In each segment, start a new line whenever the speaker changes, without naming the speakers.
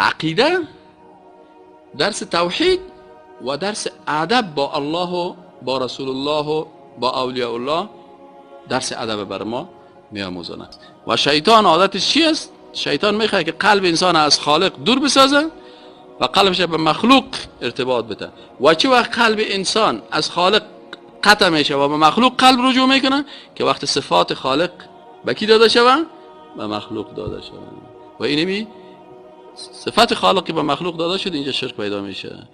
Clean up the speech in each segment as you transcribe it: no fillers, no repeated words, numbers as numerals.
عقیده، درس توحید و درس ادب با الله و با رسول الله و با اولیاء الله، درس ادب بر ما میآموزاند. و شیطان عادتش چی است؟ شیطان میخواد که قلب انسان از خالق دور بسازه و قلبش به مخلوق ارتباط بده. و چه وقت قلب انسان از خالق قطع میشه و به مخلوق قلب رجوع میکنه که وقت صفات خالق به کی داده شوه؟ به مخلوق داده شوه. و اینمی صفت خالقی به مخلوق داده شد، اینجا شرک پیدا میشه.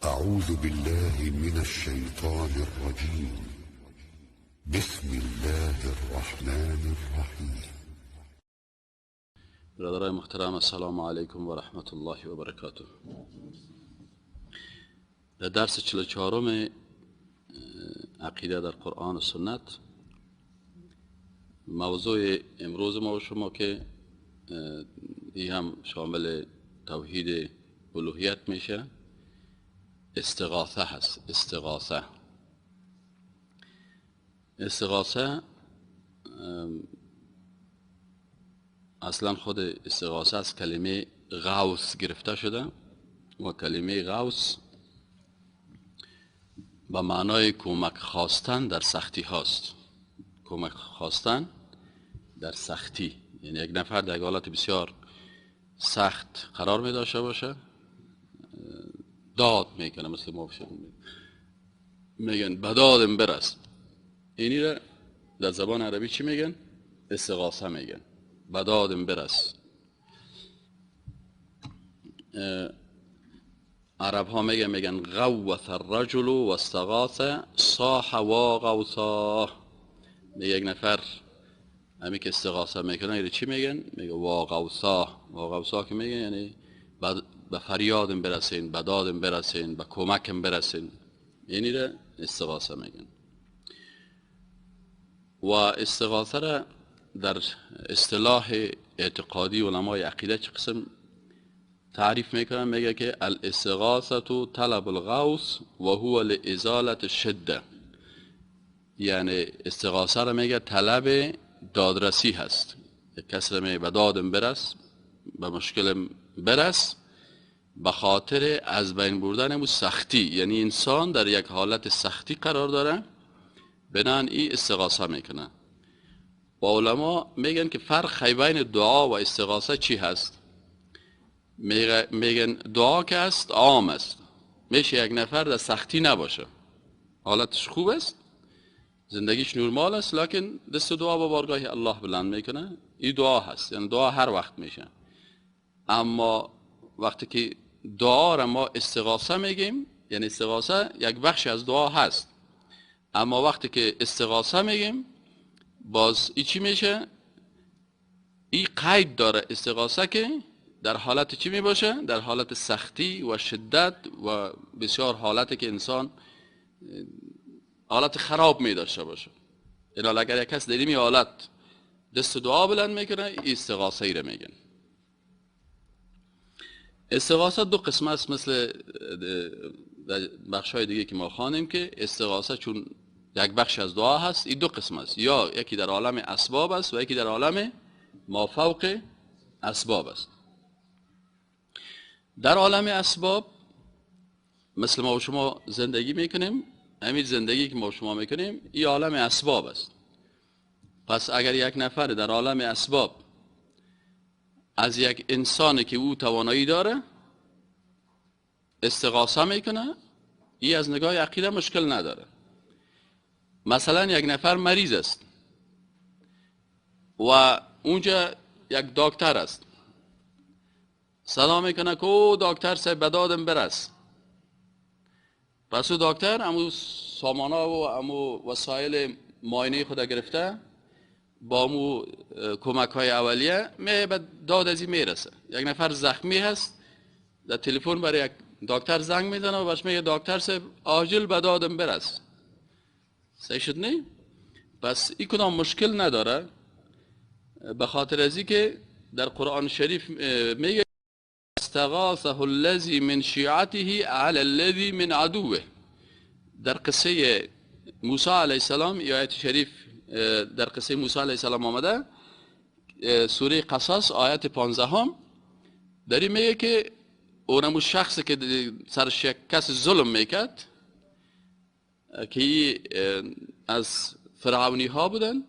اعوذ بالله من الشیطان الرجیم. بسم الله الرحمن الرحیم.
برادرای محترم، السلام علیکم و رحمت الله و برکاته. در درس 44 عقیده در قرآن و سنت، موضوع امروز ما و شما که ای هم شامل توحید الوهیت میشه، استغاثه هست. استغاثه، استغاثه اصلا خود استغاثه از کلمه غوث گرفته شده و کلمه غوث به معنای کمک خواستن در سختی هاست. کمک خواستن در سختی، یعنی یک نفر در حالت بسیار سخت قرار می داشته باشه، داد میکنه، مثل ما میگن بدادم برس. اینی را در زبان عربی چی میگن؟ استغاثه میگن، بدادم برس. عرب ها میگن غوث الرجل و استغاث صاح و غوثا. یک نفر همی که استغاثه میکنه اینو چی میگن؟ میگه واغوثا. واغوثا که میگن یعنی به فریادم برسین، به دادم برسین، به کمکم برسین. یعنی را استغاثه میگن. و استغاثه را در اصطلاح اعتقادی علمای عقیده چه قسم تعریف میکنن؟ میگه که الاستغاثه طلب الغوث و هو لازاله الشده. یعنی استغاثه را میگه طلب دادرسی هست. یک کس را میگه به دادم برس، به مشکلم برس، به خاطر از بین بردن امو سختی. یعنی انسان در یک حالت سختی قرار داره، بنان ای استغاثه میکنه. و علما میگن که فرق بین دعا و استغاثه چی هست؟ میگن دعا که است عام است، میشه یک نفر در سختی نباشه، حالتش خوب است، زندگیش نرمال است، لکن دست دعا با بارگاه الله بلند میکنه، این دعا هست، یعنی دعا هر وقت میشه. اما وقتی که دعا را ما استغاثه میگیم، یعنی استغاثه یک بخش از دعا هست، اما وقتی که استغاثه میگیم باز ای چی میشه؟ ای قید داره استغاثه که در حالت چی میباشه؟ در حالت سختی و شدت و بسیار حالتی که انسان حالت خراب می داشته باشه. یعنی اگر یک کس در این حالت دست دعا بلند میکنه، استغاثه ای را میگن. استغاثه دو قسم است، مثل بخش های دیگه که ما خوانیم که استغاثه چون یک بخش از دعا هست، این دو قسم است، یا یکی در عالم اسباب است و یکی در عالم مافوق اسباب است. در عالم اسباب مثل ما و شما زندگی میکنیم، همین زندگی که ما و شما میکنیم این عالم اسباب است. پس اگر یک نفر در عالم اسباب از یک انسانی که او توانایی داره استغاثه میکنه، این از نگاه عقیده مشکل نداره. مثلا یک نفر مریض است و اونجا یک دکتر است، صدا میکنه که او دکتر صاحب بدادم برس. پس او دکتر امو سامانا و امو وسایل معاینه خود گرفته، با امو کمک های اولیه می به داد از این میرسه. یک نفر زخمی هست، در تلفن برای یک دکتر زنگ میزنه و برش میگه دکتر صاحب عاجل به دادم برس. صحیح شد نه؟ پس این کدام مشکل نداره، به خاطر از که در قرآن شریف میگه استغاثه الذی من شیعته علی الذی من عدوه. در قصه موسی علیه السلام، آیت شریف در قصه موسی علیه السلام آمده، سوره قصص آیت 15، در این میگه که اونمو شخصی که سرش یک کس ظلم میکرد که از فرعونی ها بودن،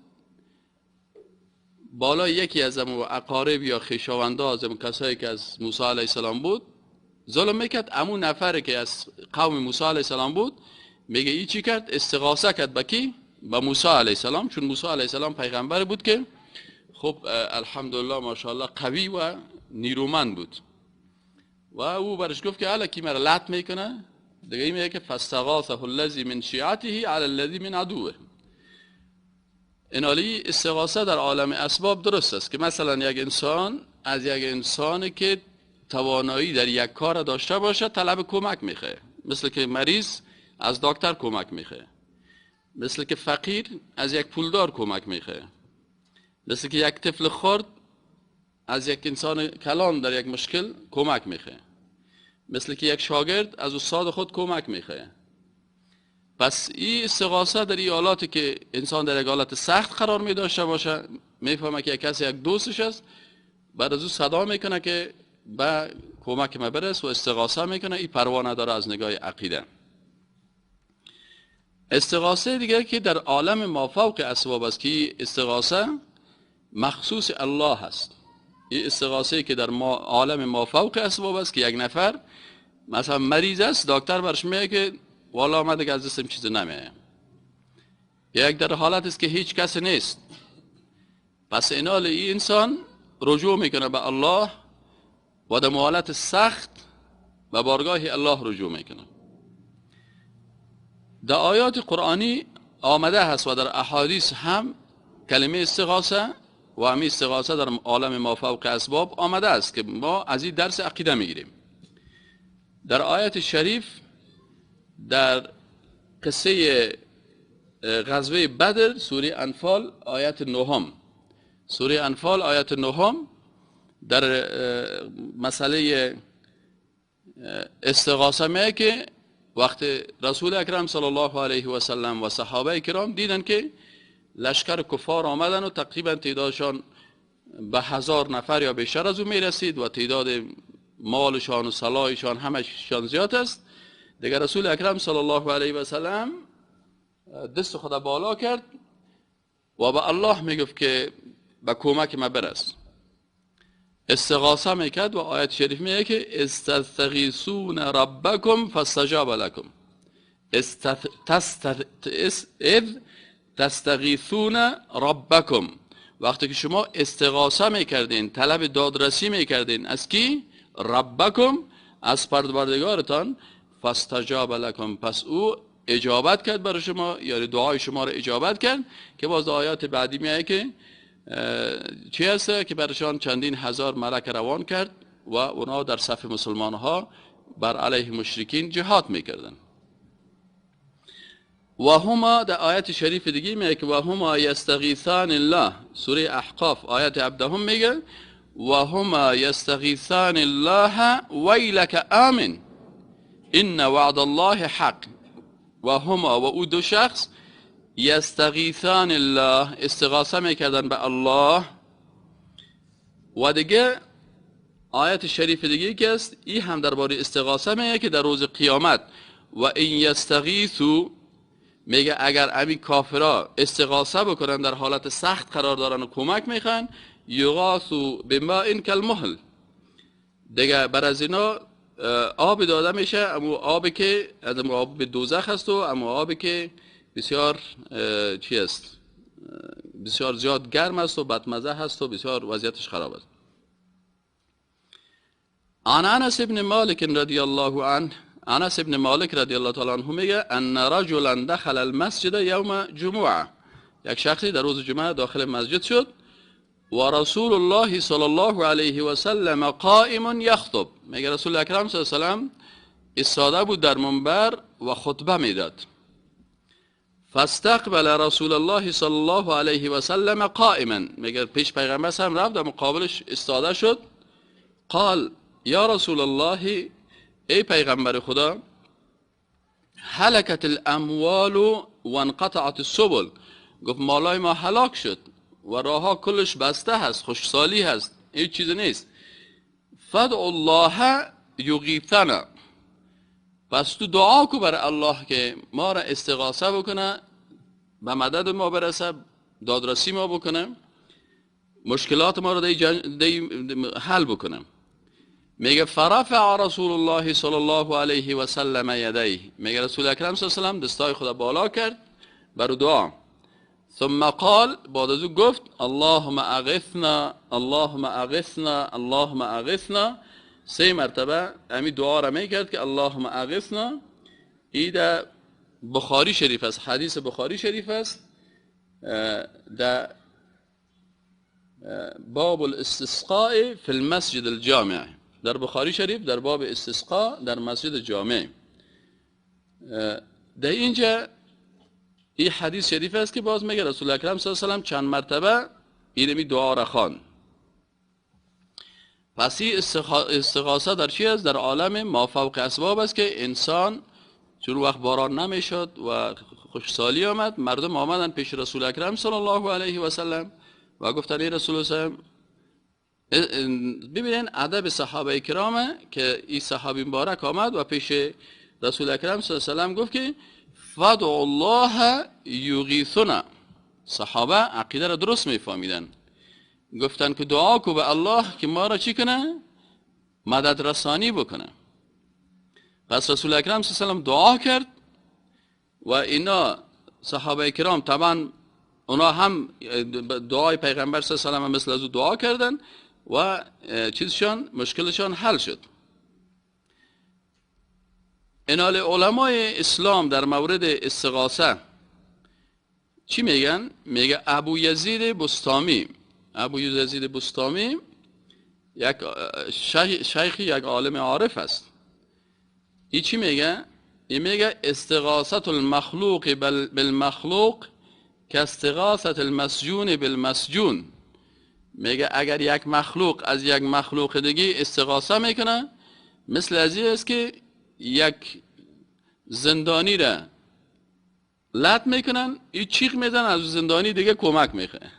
بالا یکی از امو اقارب یا خویشاوندا از امو کسایی که از موسی علیه السلام بود ظلم میکرد. امو نفری که از قوم موسی علیه السلام بود میگه ای چی کرد؟ استغاثه کرد به کی؟ به موسی علیه السلام، چون موسی علیه السلام پیغمبر بود که خب الحمدلله ماشاءالله قوی و نیرومند بود و او برش گفت که حالا کی مرا لط میکنه؟ دیگه این میگه که فاستغاثه الذی من شیعته علی الذی من عدوه. اینالی استغاثه در عالم اسباب درست است که مثلا یک انسان از یک انسانی که توانایی در یک کار داشته باشه طلب کمک میخواه، مثل که مریض از دکتر کمک میخواه، مثل که فقیر از یک پولدار کمک میخواه، مثل که یک طفل خرد از یک انسان کلان در یک مشکل کمک میخواه، مثل که یک شاگرد از استاد خود کمک میخواه. پس این استغاثه در این حالاتی که انسان در یک حالت سخت قرار می داشته باشه، میفهمه که یک کسی یک دوستش است، بعد از او صدا میکنه که به کمک ما برس و استغاثه میکنه، این پروا نداره از نگاه عقیده. استغاثه دیگه که در عالم مافوق اسباب است که استغاثه مخصوص الله است. این استغاثه که در عالم مافوق اسباب است که یک نفر مثلا مریض است، دکتر برش میگه که والا من دیگه از دستم چیز نمیه، یک در حالت است که هیچ کس نیست، پس اینال این انسان رجوع میکنه به الله و در حالت سخت به بارگاه الله رجوع میکنه. در آیات قرآنی آمده هست و در احادیث هم کلمه استغاثه و همی استغاثه در عالم مافوق اسباب آمده است که ما از این درس عقیده میگیریم. در آیت شریف در قصه غزوه بدر، سوره انفال آیت نهم، سوره انفال آیت نهم در مسئله استغاثه میگه که وقت رسول اکرم صلی الله علیه و سلم و صحابه کرام دیدن که لشکر کفار آمدن و تقریبا تعدادشان به 1000 نفر یا بیشتر از او میرسید و تعداد مالشان و سلاحشان همشان زیاد است. دیگر رسول اکرم صلی الله علیه و سلم دست خود بالا کرد و به الله میگفت که به کمک ما برس. استغاثه میکرد و آیت شریف میگه که استغیثون ربکم فاستجاب لکم، اذ تستغیثون ربکم، وقتی که شما استغاثه میکردین، طلب دادرسی میکردین از کی؟ ربکم، از پروردگارتان، فاستجاب لکم، پس او اجابت کرد برای شما، یعنی دعای شما رو اجابت کرد. که باز آیات بعدی میگه که چی هست که برشان چندین هزار ملک روان کرد و اونا در صف مسلمان ها بر علیه مشرکین جهاد میکردن. و هما در آیت شریف دیگه میگه که و هما یستغیثان الله، سوره احقاف آیت 17 میگه و هما یستغیثان الله ویلک آمن ان وعد الله حق. و هما و او دو شخص یستغیثان الله، استغاثه میکردن به الله. و دیگه آیت شریف دیگه که است این هم درباره استغاثه میگه که در روز قیامت و این یستغیثو، میگه اگر امی کافرا استغاثه بکنن در حالت سخت قرار دارن و کمک میخوان، یغاثو بماء کالمهل، دیگه بر از اینا آب داده میشه، اما آبی که از آب دوزخ است و اما آبی که بسیار چی است، بسیار زیاد گرم است و بدمزه هست و بسیار وضعیتش خراب است. عن انس ابن مالک رضی الله عنه، انس ابن مالک رضی الله تعالی عنه میگه ان رجلا دخل المسجد یوم جمعه، یک شخصی در روز جمعه داخل مسجد شد و رسول الله صلی الله علیه و سلم قائم یخطب، میگه رسول اکرم صلی الله علیه و سلم ایستاده بود در منبر و خطبه میداد. فاستقبل رسول الله صلی الله علیه و سلم قائما، میگه پیش پیغمبر هم رفت در مقابلش ایستاده شد. قال یا رسول الله، ای پیغمبر خدا، هلکت الاموال و انقطعت السبل، گفت مالای ما هلاک شد و راهها کلش بسته هست، خشکسالی هست، هیچ چیز نیست. فدع الله یغیثنا، پس تو دعا کو بر الله که ما را استغاثه بکنه، به مدد ما برسه، دادرسی ما بکنه، مشکلات ما را دی حل بکنه. میگه فرفع رسول الله صلی الله علیه و سلم یدیه، میگه رسول اکرم صلی الله علیه و سلم دستای خدا بالا کرد بر دعا. ثم قال، بعد از او گفت اللهم اغثنا اللهم اغثنا اللهم اغثنا. سه مرتبه امی دعا را میکرد که اللهم اغثنا. ای در بخاری شریف است، حدیث بخاری شریف است، در باب الاستسقاء فی المسجد الجامع، در بخاری شریف در باب استسقاء در مسجد جامع. در اینجا این حدیث شریف است که باز میگه رسول اکرم صلی الله علیه و سلم چند مرتبه اینمی دعا را خواند. پس این استغاثه در چی است؟ در عالم ما فوق اسباب است که انسان چون وقت باران نمیشد و خوشسالی آمد، مردم آمدن پیش رسول اکرم صلی الله علیه و سلم و گفتن ای رسول الله. ببینین ادب صحابه کرامه که این صحابی مبارک آمد و پیش رسول اکرم صلی الله علیه و سلم گفت که فدع الله یغیثنا. صحابه عقیده را درست میفهمیدن، گفتن که دعا کو به الله که ما را چی کنه؟ مدد رسانی بکنه. پس رسول اکرم صلی الله علیه و سلم دعا کرد و اینا صحابه کرام طبعا اونا هم دعای پیغمبر صلی الله علیه و سلم مثل از او دعا کردن و چیزشان مشکلشان حل شد. اینال علمای اسلام در مورد استغاثه چی میگن؟ میگه ابو یزید بسطامی، ابو یزید بسطامی یک شیخی، یک عالم عارف است. ای چی میگه؟ ای میگه استغاثه المخلوق بالمخلوق که استغاثه المسجون بالمسجون. میگه اگر یک مخلوق از یک مخلوق دیگه استغاثه میکنه، مثل از این است که یک زندانی را لط میکنن، این چیغ میزنن، از زندانی دیگه کمک میخواه.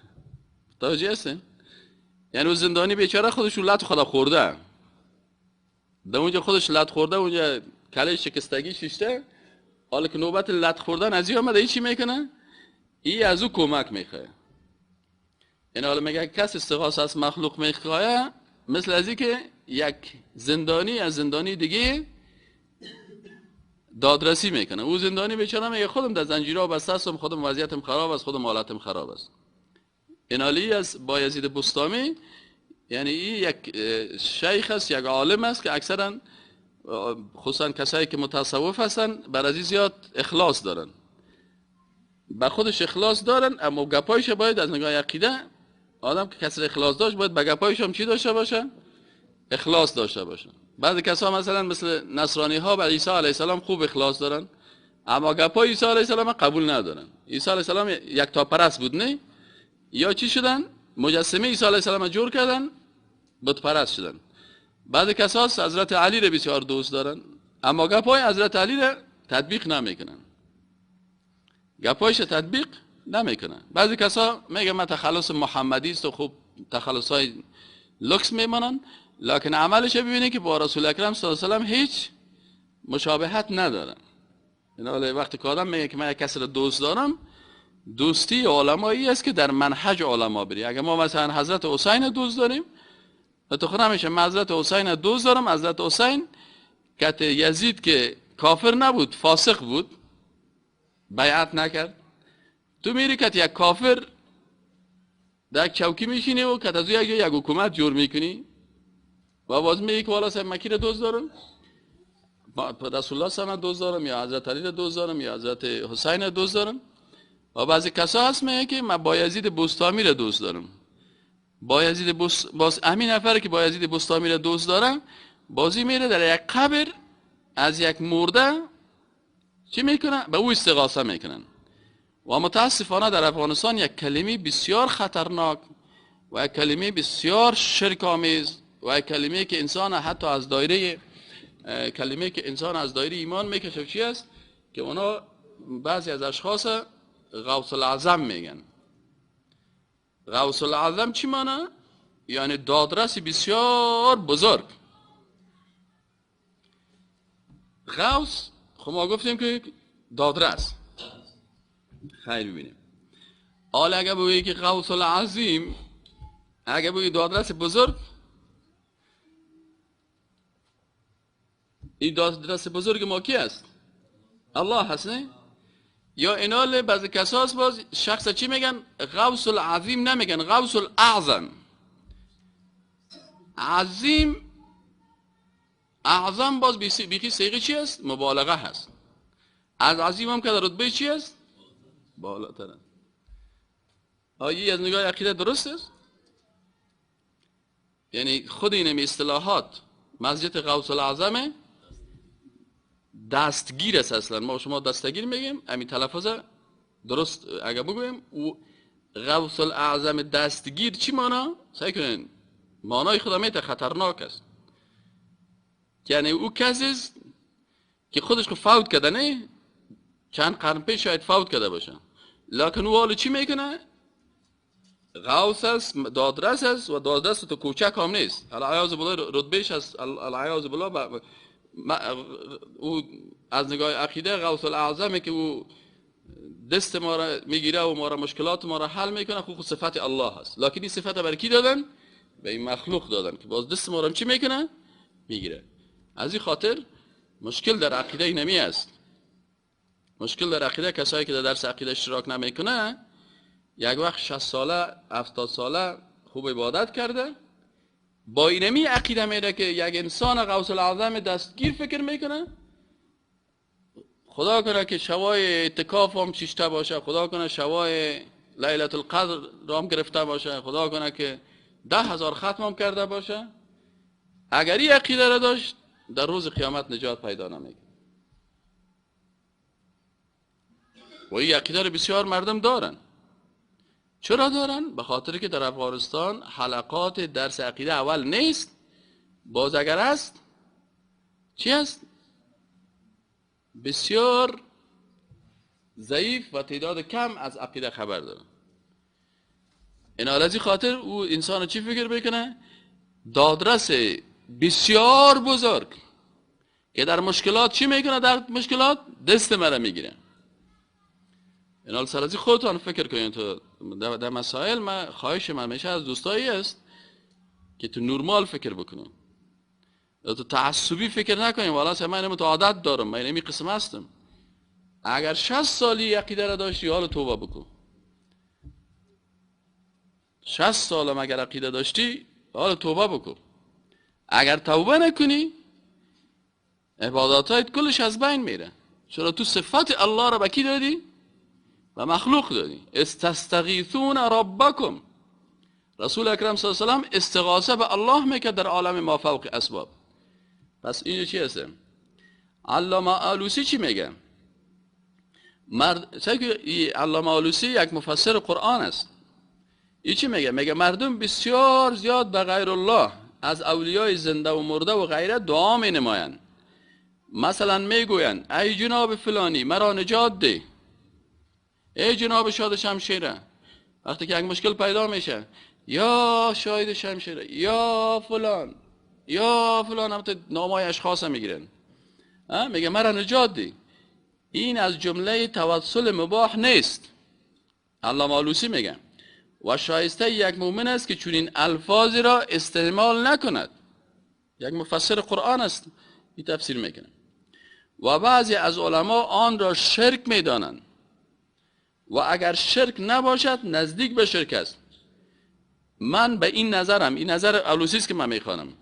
متوجه هستین؟ یعنی اون زندانی بیچاره خودش لط خدا خورده، در اونجا خودش لط خورده، اونجا کله شکستگی شیشته، حالا که نوبت لط خوردن از این آمده، این چی میکنه؟ ای از او کمک میخواه. یعنی حالا میگه کس استغاثه از مخلوق میخواه، مثل از این که یک زندانی از زندانی دیگه دادرسی میکنه. او زندانی بیچاره میگه خودم در زنجیرها بسته هستم، خودم وضعیتم خراب است، خودم حالتم خراب است. اینالی از بایزید بسطامی، یعنی این یک شیخ است، یک عالم است که اکثرا خصوصا کسایی که متصوف هستن بر از زیاد اخلاص دارن، به خودش اخلاص دارن، اما گپایش باید از نگاه عقیده آدم که کسی اخلاص داشت باید به گپایش هم چی داشته باشه؟ اخلاص داشته باشه. بعضی کسا مثلا مثل نصرانی ها بر عیسی علیه السلام خوب اخلاص دارن، اما گپای عیسی علیه السلام قبول ندارن. عیسی علیه السلام یک تا پرست بود نه؟ یا چی شدن؟ مجسمه عیسی علیه السلام جور کردن، بت پرست شدن. بعضی کسا حضرت علی رو بسیار دوست دارن، اما گپای حضرت علی رو تطبیق نمیکنن، گپایش تطبیق نمیکنن. بعضی کسا میگه من تخلص محمدی است و خوب تخلص های لکس میمانن، لکن عملش ببینید که با رسول اکرم صلی الله علیه و سلم هیچ مشابهت ندارن. یعنی وقتی که آدم میگه که من یک کسی رو دوست دارم، دوستی علمایی است که در منهج علما بری. اگر ما مثلا حضرت حسین دوست داریم، تو خود همیشه من حضرت حسین دوست دارم، حضرت حسین که یزید که کافر نبود، فاسق بود، بیعت نکرد، تو میری که یک کافر در چوکی میشینی و که از یک حکومت جور میکنی و باز میگی که والا مکی رو دوست دارم، رسول الله صلی الله دوست دارم، یا حضرت علی رو دوست دارم، یا حضرت حسین رو دوست دارم. و بعضی کسا هست میگه که من بایزید بسطامی رو دوست دارم. بایزید باز همین نفر که بایزید بسطامی رو دوست دارم، بازی میره در یک قبر از یک مرده چی میکنه؟ به او استغاثه میکنن. و متاسفانه در افغانستان یک کلمه بسیار خطرناک و یک کلمه بسیار شرک آمیز و یک کلمه که انسان حتی از دایره کلمه که انسان از دایره ایمان میکشه چی است؟ که اونا بعضی از اشخاص غوث الاعظم میگن. غوث الاعظم چی معنی؟ یعنی دادرس بسیار بزرگ. غوث خب ما گفتیم که دادرس. خیر ببینیم. حالا اگه بگویی که غوث العظیم، اگه بگویی دادرس بزرگ، این دادرس بزرگ ما کی است؟ الله هست نه؟ یا اینال بعضی کساس باز شخص چی میگن؟ غوث العظیم نمیگن، غوث الاعظم. عظیم اعظم باز بیخی صیغه چی است؟ مبالغه هست. از عظیم هم که در رتبه چی است؟ بالاتر. آیا از نگاه عقیده درست است؟ یعنی خود اینم اصطلاحات مسجد غوث الاعظم دستگیر است. اصلا ما شما دستگیر میگیم، همین تلفظ درست اگه بگویم او غوث الاعظم دستگیر چی مانا؟ سعی کنین مانای خدا میته خطرناک است. یعنی او کسی است که خودش خود فوت کرده، نه چند قرن پیش شاید فوت کرده باشه، لکن او حالا چی میکنه؟ غوث است، دادرس است و دادرس تو کوچک هم نیست. العیاذ بالله رتبهش است، العیاذ بالله. او از نگاه عقیده غوث الاعظمه که او دست ما را میگیره و ما را مشکلات ما را حل میکنه، خود صفت الله هست. لکن این صفت بر کی دادن؟ به این مخلوق دادن که باز دست ما را چی میکنه؟ میگیره. از این خاطر مشکل در عقیده نمی است. مشکل در عقیده کسایی که در درس عقیده اشتراک نمیکنه، یک وقت 60 ساله 70 ساله خوب عبادت کرده، با اینمی عقیده میره که یک انسان غوث الاعظم دستگیر فکر میکنه، خدا کنه که شوای اعتکاف هم شیشته باشه، خدا کنه شوای لیلت القدر رام گرفته باشه، خدا کنه که 10,000 ختم هم کرده باشه. اگر این عقیده را داشت در روز قیامت نجات پیدا نمیکنه. و این عقیده را بسیار مردم دارن. چرا دارن؟ به خاطر که در افغانستان حلقات درس عقیده اول نیست، باز اگر است چی است؟ بسیار ضعیف و تعداد کم از عقیده خبر دارن. این از خاطر او انسان چی فکر بکنه؟ دادرس بسیار بزرگ که در مشکلات چی میکنه؟ در مشکلات دست مرا میگیره. این حال سر از خودتان فکر کنید. تو در مسائل من خواهش من میشه از دوستایی است که تو نرمال فکر بکنیم، تو تعصبی فکر نکنیم. والا من اینو تو عادت دارم، من اینمی قسم هستم. اگر 60 سالی عقیده را داشتی حالا توبه بکن. 60 سالم اگر عقیده داشتی حالا توبه بکن. اگر توبه نکنی عباداتت کلش از بین میره. چرا تو صفت الله را به کی دادی؟ و مخلوق دادی. استستغیثون ربکم. رسول اکرم صلی الله علیه و سلم استغاثه به الله میکرد در عالم ما فوق اسباب. پس اینجا چی هست؟ علامه آلوسی چی میگه؟ علامه آلوسی یک مفسر قرآن است. این چی میگه؟ میگه مردم بسیار زیاد به غیر الله از اولیای زنده و مرده و غیره دعا می نمایند. مثلا میگویند ای جناب فلانی مرا نجات ده، ای جناب شاد شمشیره. وقتی که یک مشکل پیدا میشه یا شاهد شمشیره یا فلان یا فلان، هم نامای اشخاص میگیرن، میگه مرا نجات ده. این از جمله توسل مباح نیست. علامه آلوسی میگه و شایسته یک مؤمن است که چنین الفاظی را استعمال نکند. یک مفسر قرآن است این تفسیر میکنه. و بعضی از علما آن را شرک میدانند و اگر شرک نباشد نزدیک به شرک است. من به این نظرم، این نظر آلوسی است که من میخوانم.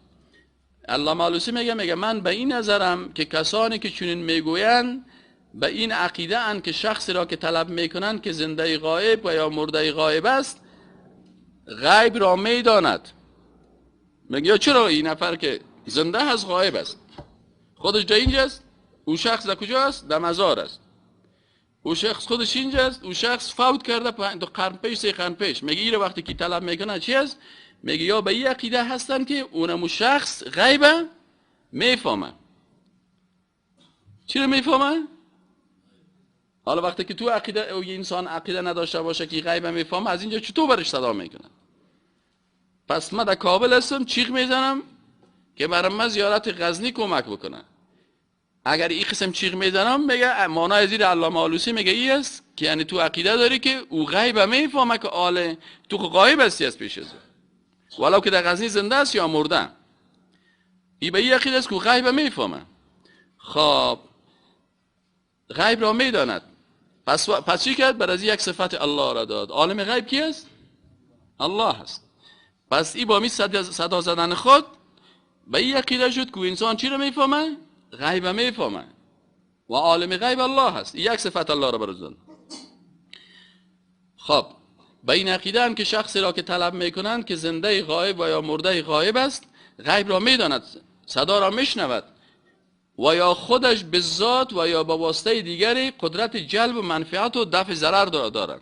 علامه آلوسی میگه من به این نظرم که کسانی که چنین میگویند به این عقیده اند که شخصی را که طلب میکنند که زنده غایب و یا مرده غایب است غیب را میداند. میگه چرا این نفر که زنده هست غایب است، خودش در اینجاست، او شخص در کجا است؟ در مزار است. او شخص خودش اینجاست، او شخص فوت کرده 2 قرن پیش 3 قرن پیش. میگه این وقتی که طلب میکنه چی است؟ میگه یا به این عقیده هستن که اونم شخص غیبه میفهمه. چی رو میفهمه؟ حالا وقتی که تو عقیده او انسان عقیده نداشته باشه که غیبه میفهمه، از اینجا چطور برش صدا میکنه؟ پس من در کابل هستم چیغ میزنم که برای من زیارت غزنی کمک بکنه. اگر این قسم چیغ میزنم، میگه معنای زیر علامه آلوسی میگه ای است که یعنی تو عقیده داری که او غیب میفهمه که آله تو غایب هستی از پیش از او، ولو که در غزنی زنده است یا مرده، ای به این عقیده است که او غیب میفهمه. خب غیب را میداند. پس چی کرد؟ بر از یک صفت الله را داد. عالم غیب کی است؟ الله است. پس ای با می صدا زدن خود به این عقیده شد که انسان چی را میفهمه؟ غیب میفهمه و عالم غیب الله هست. یک صفت الله را برز داد. خب به این عقیده هم که شخصی را که طلب میکنند که زنده غایب و یا مرده غایب است، غیب را میداند، صدا را میشنود و یا خودش به ذات و یا با واسطه دیگری قدرت جلب و منفعت و دفع ضرر دارند.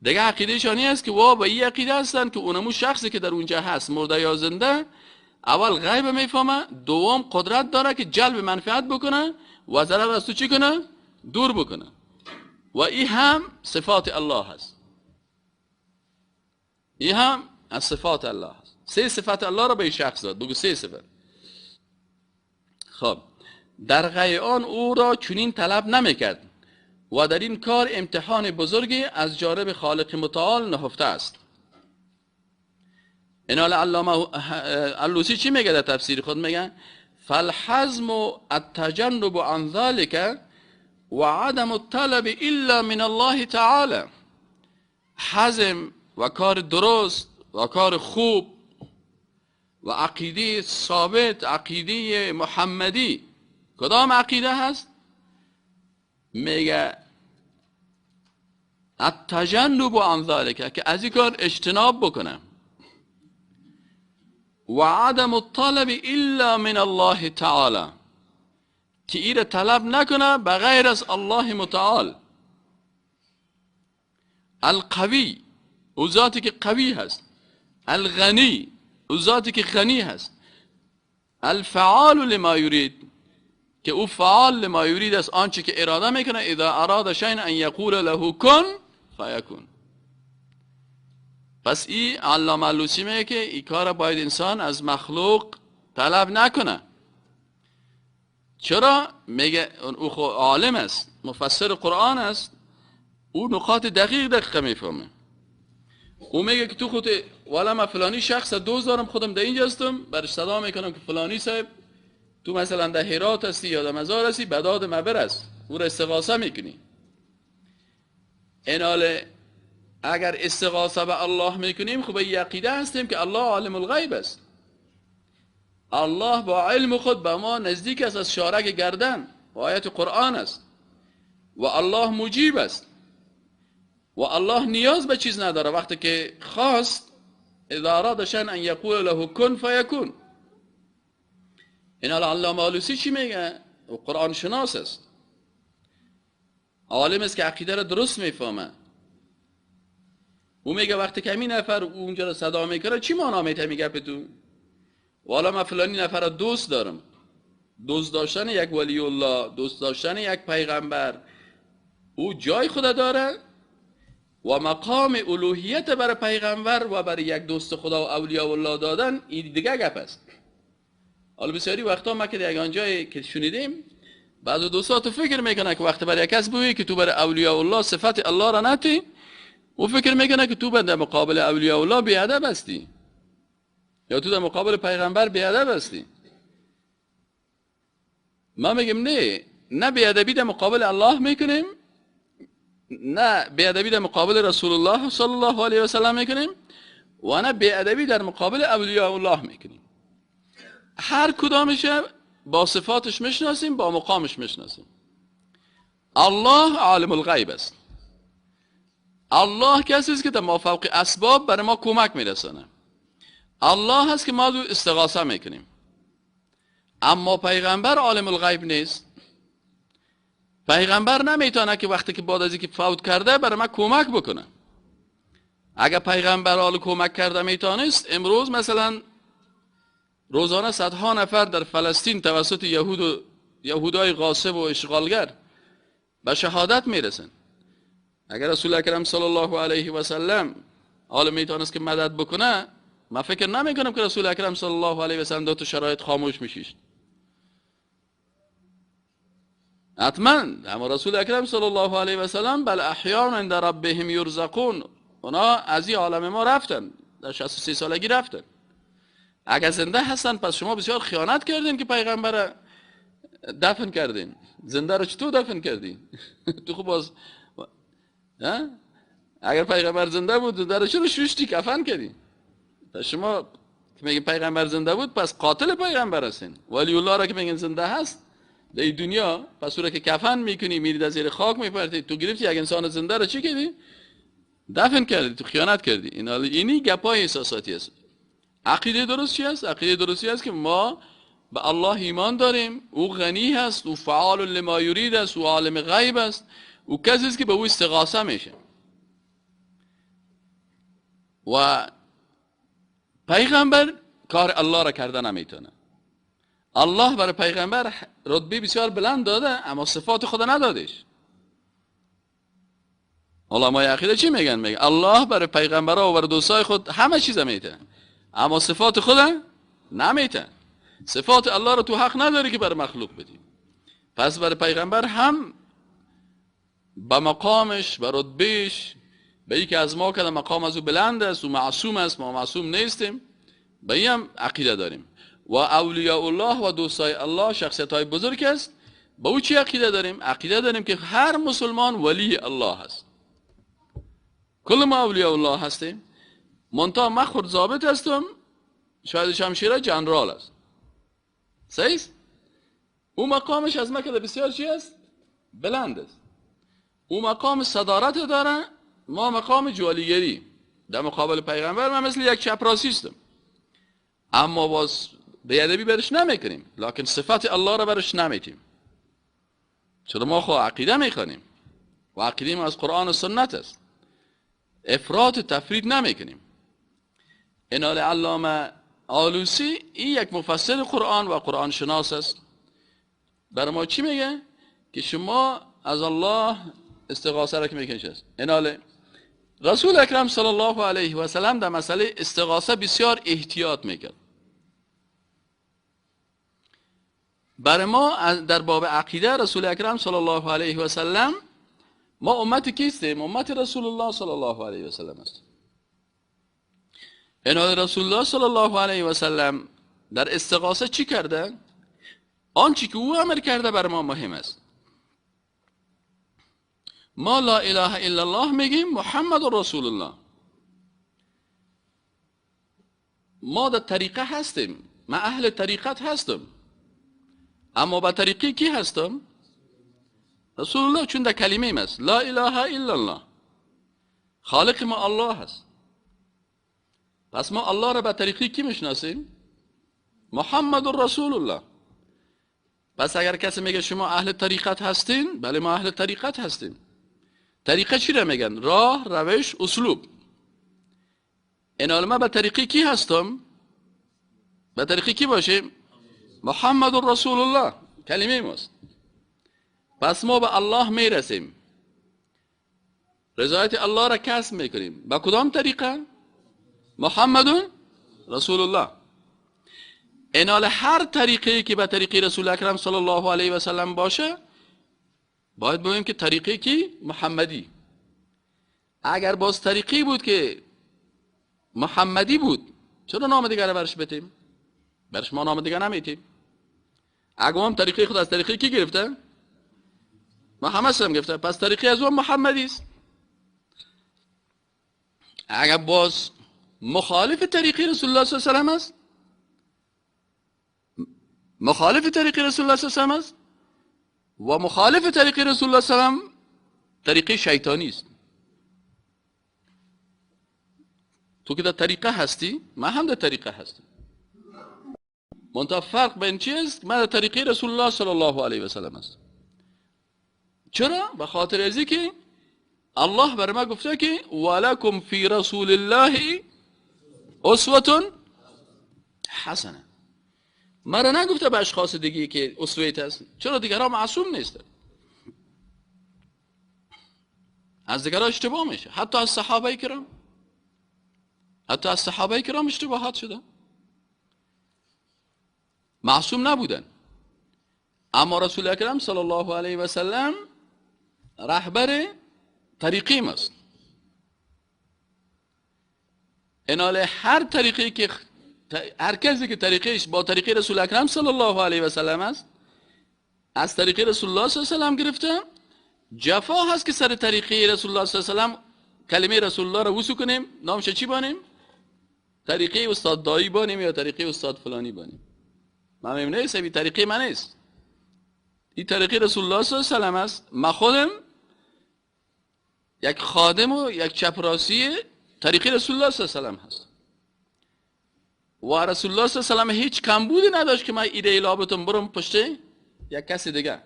دیگه عقیده شانی است که وا به این عقیده هستند که اونمو شخصی که در اونجا هست، مرده یا زنده، اول غیب میفهمه، دوم قدرت داره که جلب منفعت بکنه و ضرر از تو چی کنه؟ دور بکنه. و این هم صفات الله هست. این هم از صفات الله هست. سه صفت الله را به این شخص داد. بگو سه صفت. خب در غیر آن او را چنین طلب نمیکرد و در این کار امتحان بزرگی از جانب خالق متعال نهفته است. اینال علامه علوسی چی میگه در تفسیر خود؟ میگه فالحزم التجنب عن ذلك و عدم الطلب الا من الله تعالی. حزم و کار درست و کار خوب و عقیده ثابت، عقیده محمدی، کدام عقیده هست؟ میگه التجنب عن ذلك، که از این کار اجتناب بکنه، و عدم الطلب الا من الله تعالی، که ایره طلب نکنه بغیر از الله متعال. القوی، او ذاتی که قوی هست، الغنی، او ذاتی که غنی هست، الفعال لما یرید، که او فعال لما یرید است، آنچه که اراده میکنه. اذا اراد شیئا ان یقول له کن فیکون. پس این علامه علوسی میگه که این کار باید انسان از مخلوق طلب نکنه. چرا؟ میگه او خو عالم است، مفسر قرآن است، او نقاط دقیق دقیقه میفهمه. او میگه که تو خود والا من فلانی شخص دوست دارم، خودم در اینجا هستم، برش صدا میکنم که فلانی صاحب تو مثلا در هرات هستی یا در مزار هستی، بداد ما برس، او را استغاثه میکنی. ایناله اگر استغاثه به الله میکنیم، خب به عقیده هستیم که الله عالم الغیب است. الله با علم خود به ما نزدیک است از شارک گردن، و آیت قرآن است، و الله مجیب است، و الله نیاز به چیز نداره. وقتی که خواست، اذا اراد شیئا ان یقول له کن فیکون. این علامه آلوسی چی میگه؟ او قرآن شناس است، عالم است که عقیده را درست میفهمه. او میگه وقتی که همین نفر اونجا را صدا میکنه، چی معنا میته میگه به تو؟ والا من فلانی نفر را دوست دارم. دوست داشتن یک ولی الله، دوست داشتن یک پیغمبر، او جای خدا داره و مقام الوهیت برای پیغمبر و برای یک دوست خدا و اولیاء الله دادن این دیگه گپ است. حالا بسیاری وقتا ما که در آنجایی که شنیدیم، بعض دوستا تو فکر میکنه که وقتی برای کس بگویی که تو برای اولیاء الله صفت الله را نتی، او فکر میکنه که تو در مقابل اولیاء الله بی‌ادب هستی یا تو در مقابل پیغمبر بی‌ادب هستی. ما میگیم نه، نه بی‌ادبی در مقابل الله میکنیم، نه بی‌ادبی در مقابل رسول الله صلی الله علیه و سلم میکنیم، و نه بی‌ادبی در مقابل اولیاء الله میکنیم. هر کدامش با صفاتش میشناسیم، با مقامش میشناسیم. الله عالم الغیب است. الله کسی است که در مافوق اسباب برای ما کمک میرسانه. الله هست که ما دو استغاثه میکنیم. اما پیغمبر عالم الغیب نیست. پیغمبر نمیتونه که وقتی که بعد از اینکه فوت کرده برای ما کمک بکنه. اگر پیغمبر حال کمک کرده میتونست، امروز مثلا روزانه صدها نفر در فلسطین توسط یهود و یهودای غاصب و اشغالگر به شهادت میرسن. اگر رسول اکرم صلی الله علیه و سلم حال میتونست که مدد بکنه، من فکر نمیکنم که رسول اکرم صلی الله علیه و سلم دو تا شرایط خاموش میشیشت. حتما. اما رسول اکرم صلی الله علیه و سلم بل احیاء عند ربهم یرزقون، اونا از این عالم ما رفتن، در 63 سالگی رفتن. اگر زنده هستن پس شما بسیار خیانت کردین که پیغمبر دفن کردین. زنده رو چطور دفن کردین؟ تو خوب باز اگر پیغمبر زنده بود زنده رو چرا شوشتی کفن کردی؟ پس شما که میگین پیغمبر زنده بود پس قاتل پیغمبر هستین. ولی الله را که میگن زنده هست در دنیا، پس او را که کفن میکنی میری از زیر خاک میپرتی، تو گرفتی یک انسان زنده رو چی کردی؟ دفن کردی، تو خیانت کردی. اینی گپای احساساتی است. عقیده درست چی است؟ عقیده درستی است که ما به الله ایمان داریم، او غنی هست، او فعال لما یرید است، او عالم غیب است، او کسی است که به او استغاثه میشه. و پیغمبر کار الله را کرده نمیتونه. الله برای پیغمبر رتبه بسیار بلند داده اما صفات خدا ندادش. علمای عقیده چی میگن؟ میگن الله برای پیغمبرها و برای دوستای خود همه چیز میته اما صفات خدا نمیته. صفات الله رو تو حق نداری که برای مخلوق بدی. پس برای پیغمبر هم به مقامش، به رتبهش، به یکی از ما که مقام از او بلند است، او معصوم است، ما معصوم نیستیم، به این هم عقیده داریم. و اولیاء الله و دوستای الله شخصیت های بزرگ است، به او چی عقیده داریم؟ عقیده داریم که هر مسلمان ولی الله هست. کل ما اولیاء الله هستیم. منتها من خود ضابط هستم، شاید شمشیره جنرال است. صحیح؟ او مقامش از ما که بسیار چی است؟ بلند است. او مقام صدارت داره، ما مقام جوالیگری. در مقابل پیغمبر من مثل یک چپراسی هستم، اما باز بیادبی برش نمیکنیم، لکن صفت الله را برش نمیتیم. چرا؟ ما خو عقیده میخوانیم و عقیده ما از قرآن و سنت است. افراط تفرید نمیکنیم. انال علامه آلوسی این یک مفسر قرآن و قرآن شناس است. برای ما چی میگه؟ که شما از الله استغاثه را که میکنید است. انال رسول اکرم صلی الله علیه و سلم در مسئله استغاثه بسیار احتیاط میکرد. برای ما در باب عقیده رسول اکرم صلی الله علیه و سلم، ما امت کیستیم؟ امت رسول الله صلی الله علیه و سلم است. انال رسول الله صلی الله علیه و سلم در استغاثه چی کرده؟ آنچه که او امر کرده بر ما مهم است. ما لا اله الا الله میگیم، محمد رسول الله. ما در طریقه هستیم، ما اهل طریقت هستم، اما با طریقی کی هستم؟ رسول الله. چون در کلمه است لا اله الا الله، خالق ما الله هست. پس ما الله را به طریقی کی میشناسیم؟ محمد رسول الله. پس اگر کسی میگه شما اهل طریقت هستین، بله ما اهل طریقت هستیم. طریقه چی را میگن؟ راه، روش، اسلوب. این ما به طریقی کی هستم؟ به طریقی کی باشیم؟ محمد رسول الله، کلمه ماست. پس ما به الله میرسیم، رضایت الله را کسب میکنیم. با کدام طریقه؟ محمد رسول الله. انال هر طریقی که به طریقی رسول اکرم صلی الله علیه و سلم باشه، باید بگوییم که طریقی کی؟ محمدی. اگر باز طریقی بود که محمدی بود، چرا نام دیگر برش بتیم؟ برش ما نام دیگر نمیتیم. اگر هم طریقی خود از طریقی کی گرفته؟ محمد سلام گرفته، پس طریقی از اون محمدی است. اگر باز مخالف طریقی رسول الله صلی الله علیه و سلم است، مخالف طریق رسول الله صلی الله علیه و سلم است و مخالف طریق رسول الله صلی الله علیه و سلم طریق شیطانی است. تو که در طریقه هستی، من هم در طریقه هستم. منتها فرق بین چی است؟ من در طریقه رسول الله صلی الله علیه و سلم هستم. چرا؟ به خاطر ازی که الله بر ما گفته که ولکم فی رسول الله اسوة حسنه. مرا نگفته به اشخاص دیگه که اسوه هست. چرا؟ دیگرها معصوم نیستن، از دیگرها اشتباه میشه. حتی از صحابه کرام، حتی از صحابه کرام اشتباهات شده، معصوم نبودن. اما رسول اکرم صلی الله علیه و سلم رهبر طریقی ماست. انال هر طریقی که هر کسی که طریقش با طریقه رسول اکرم صلی الله علیه و سلم است، از طریقه رسول الله صلی الله علیه و سلم گرفته، جفا هست که سر طریقه رسول الله صلی الله علیه و سلم کلمه رسول الله را وصول کنیم، نامش چی بانیم؟ طریقه استاد دایی بانیم یا طریقه استاد فلانی بانیم. من میگم نیست، این طریقه من نیست، این طریقه رسول الله صلی الله علیه و سلم است. من خودم یک خادم و یک چپراسی طریقه رسول الله صلی الله علیه و سلم هست و رسول الله صلی الله علیه و سلم هیچ کمبودی نداشت که من ایده لابتم برم پشت یک کسی دیگه.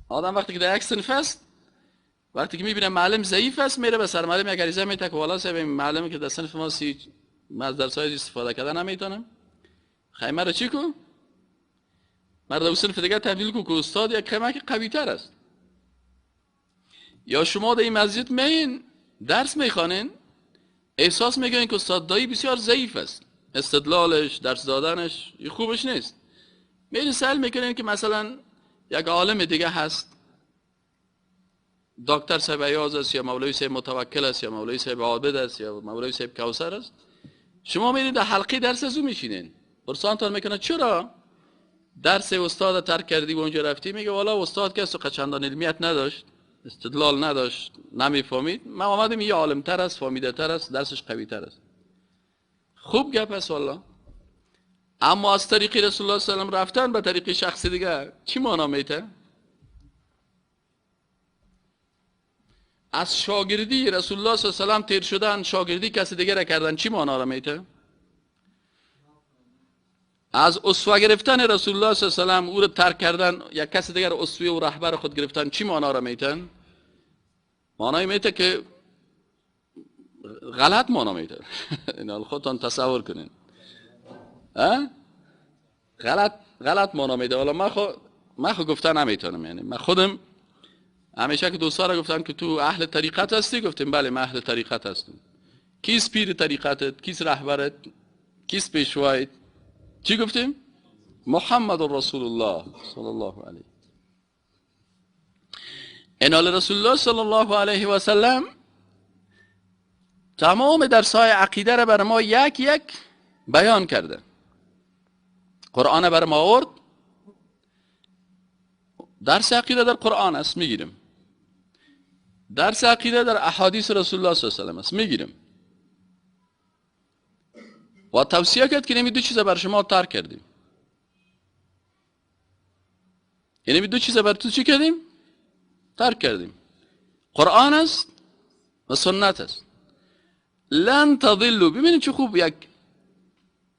آدم وقتی که در یک صنف است، وقتی که میبینه معلم ضعیف است، میره به سرمعلم یک عریضه میته که والا صاحب معلمی که در صنف ما سی من از درسای استفاده کردن نمیتونم، خیمه رو چی کو؟ مرد او صنف دیگه تبدیل کو که استاد یک خیمه که قوی تر است. یا شما در این مسجد میین درس میخوانین، احساس میکنین که استاد دایی بسیار ضعیف است، استدلالش، درس دادنش خوبش نیست، میرین سأل میکنین که مثلا یک عالم دیگه هست، دکتر صاحب ایاز است یا مولوی صاحب متوکل است یا مولوی صاحب عابد است یا مولوی صاحب کوثر است. شما میرین در حلقه درس از او میشینین، پرسانتان میکنه چرا درس استاد ترک کردی و اونجا رفتی؟ میگه والا استاد که است چندان علمیت نداشت، استدلال نداشت، نمیفهمید، من آمدم یه عالم تر است، فهمیده تر است، درسش قوی تر است. خوب گپ است والا. اما از طریق رسول الله صلی الله علیه و سلم رفتن به طریق شخص دیگه چی معنا میته؟ از شاگردی رسول الله صلی الله علیه و سلم تیر شدن، شاگردی کسی دیگه را کردن، چی معنا را میته؟ از اسوه گرفتن رسول الله صلی الله علیه و سلم او را ترک کردن، یک کسی دیگر اسوه و رهبر خود گرفتن، چی معنا را میتن؟ معنای میته که غلط معنا میته. اینا خودتان تصور کنین، غلط معنا میده. حالا من خو گفتن نمیتونم، یعنی من خودم همیشه که دوستا را گفتم که تو اهل طریقت هستی، گفتیم بله من اهل طریقت هستم. کیست پیر طریقتت؟ کیست رهبرت؟ کیست پیشوایت؟ چی گفتیم؟ محمد رسول الله صلی الله علیه. انال رسول الله صلی الله علیه و سلم تمام درس‌های عقیده را بر ما یک یک بیان کرده. قرآن بر ما آورد، درس عقیده در قرآن است میگیریم، درس عقیده در احادیث رسول الله صلی الله علیه و سلم است میگیریم، و توصیه کرد که نمی دو چیز بر شما ترک کردیم، یعنی دو چیز بر تو چی کردیم؟ ترک کردیم، قرآن است و سنت است. لن تضلوا، ببینید چه خوب یک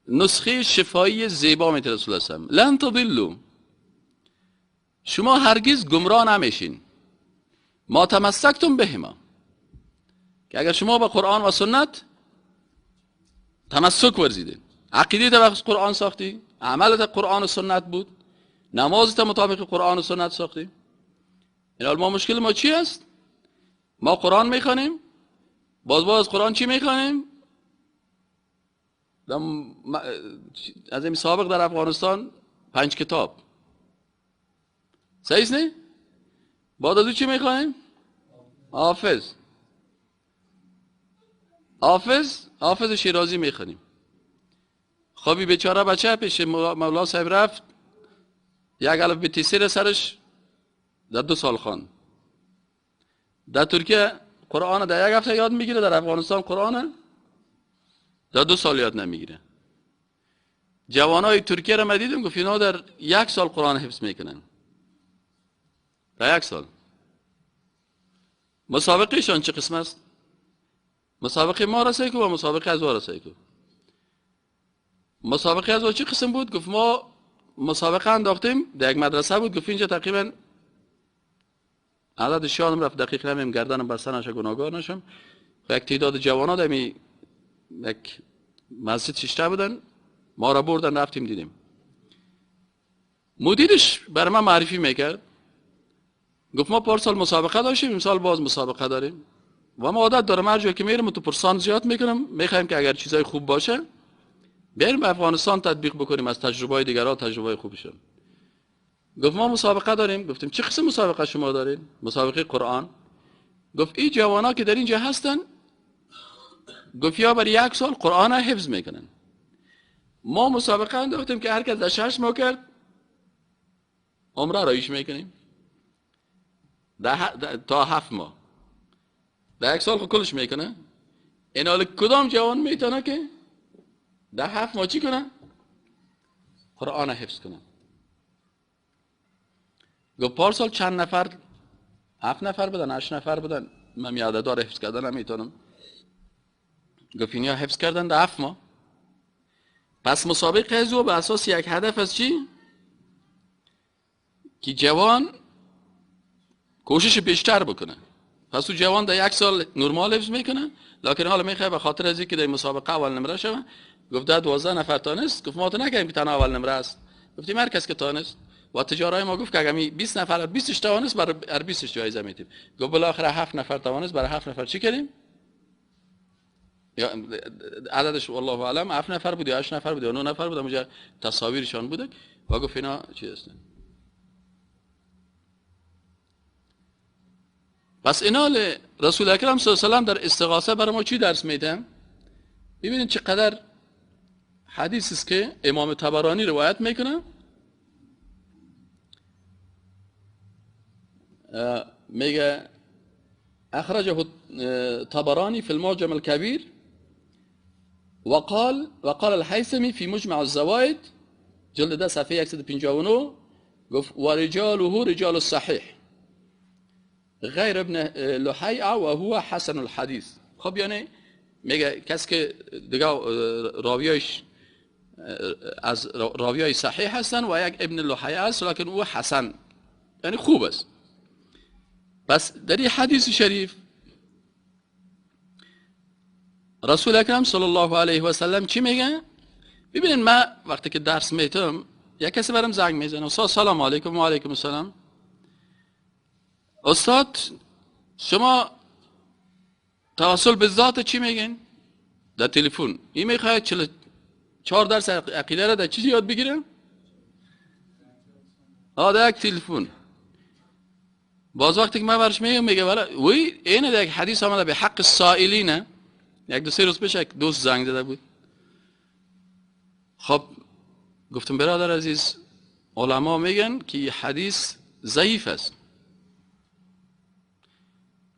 نسخه شفایی زیبا میته رسول الله صلی الله علیه و سلم. لن تضلوا، شما هرگز گمراه نمیشین، ما تمسکتم بهما، که اگر شما به قرآن و سنت تمسک ورزیدین، عقیده تا وقت قرآن ساختی، عملت قرآن و سنت بود، نمازت مطابق قرآن و سنت ساختی. این ما مشکل ما چی است؟ ما قرآن میخوانیم، باز قرآن چی میخوانیم؟ از این سابق در افغانستان 5 کتاب، صحیح نه؟ بعد از او چی میخوانیم؟ حافظ، حافظ شیرازی میخوانیم. خب بیچاره بچه پیش مولا صاحب رفت، یک الف به تیسیر سرش در 2 سال خواند. در ترکیه قرآن در یک هفته یاد میگیره، در افغانستان قرآن در 2 سال یاد نمیگیره. جوانای ترکیه را من دیدم، گفت اینا در 1 سال قرآن حفظ میکنن، در 1 سال. مسابقه شان چه قسم است؟ مسابقه ما را سعی کو و مسابقه از را سعی کو. مسابقه از چه قسم بود؟ گفت ما مسابقه انداختیم در یک مدرسه بود، گفت اینجا تقریبا عدد شانم رفت دقیق نمیم، گردنم بسته نشه گناهگار نشم، یک تعداد جوانا در یک مسجد ششته بودن، ما را بردن رفتیم دیدیم. مدیرش بر من معرفی میکرد، گفت ما پارسال مسابقه داشتیم، امسال باز مسابقه داریم و ما عادت دارم هر جایی که میرم تو پرسان زیاد میکنم، میخوایم که اگر چیزای خوب باشه بیاریم به افغانستان تطبیق بکنیم، از تجربه دیگرها تجربه خوبشون. گفت ما مسابقه داریم. گفتیم چه قسم مسابقه شما دارین؟ مسابقه قرآن. گفت این جوانا که در اینجا هستن، گفت یا برای یک سال قرآن حفظ میکنن. ما مسابقه انداختیم که هر کس در 6 ماه کرد عمره رایش میکنیم، تا 7 ماه، در یک سال خود کلش میکنه. این حال کدام جوان میتونه که در 7 ماه چی کنه؟ قرآن حفظ کنه. گفت پارسال چند نفر، 7 نفر بودن، 8 نفر بودن، من یاددار حفظ کردن نمیتونم. گفت اینیا حفظ کردن در 7 ماه. پس مسابقه از او به اساس یک هدف از چی؟ که جوان کوشش بیشتر بکنه. پس او جوان در یک سال نرمال حفظ میکنه، لکن حالا میخواه به خاطر از اینکه در مسابقه اول نمره شوه. گفت ده 12 نفر تانست. گفت ما تو نگیم که تنها اول نمره است، گفتیم هر کس که تانست. و تجارای ما گفت که اگر 20 نفر 20 توانست برای هر 20 جایزه میدیم. گفت بالاخره 7 نفر توانست، برای 7 نفر چی کردیم؟ یا عددش والله اعلم 7 نفر بود یا 8 نفر بود یا 9 نفر بود، اونجا تصاویرشان بوده. و گفت اینا چی هستن. پس اینا رسول اکرم صلی الله علیه و سلم در استغاثه برای ما چی درس میدن؟ ببینید چقدر حدیث است که امام طبرانی روایت میکنه. میگه اخرجه طبرانی في المعجم الكبير وقال الحیثمی في مجمع الزوائد جلد 10 صفحه 159 گفت ورجاله رجال الصحيح غیر ابن لحیعه و هو حسن الحدیث. خب یعنی میگه کسی که دیگه راویایش از راویای صحیح هستن و یک ابن لحیعه است، لکن او حسن یعنی خوب است. پس در این حدیث شریف رسول اکرم صلی الله علیه و سلم چی میگه؟ ببینید من وقتی که درس میتم یک کسی برام زنگ میزنه، استاد سلام علیکم. و علیکم السلام. استاد شما توسل به ذات چی میگین؟ در تلفن این میخواد 44 درس عقیده را در چیزی یاد بگیره؟ در یک تلفن. باز وقتی که من برش میگم میگه والا وی اینه در یک حدیث آمده به حق السائلینه. یک دو سه روز پیش یک دوست زنگ زده بود. خب گفتم برادر عزیز علما میگن که حدیث ضعیف است.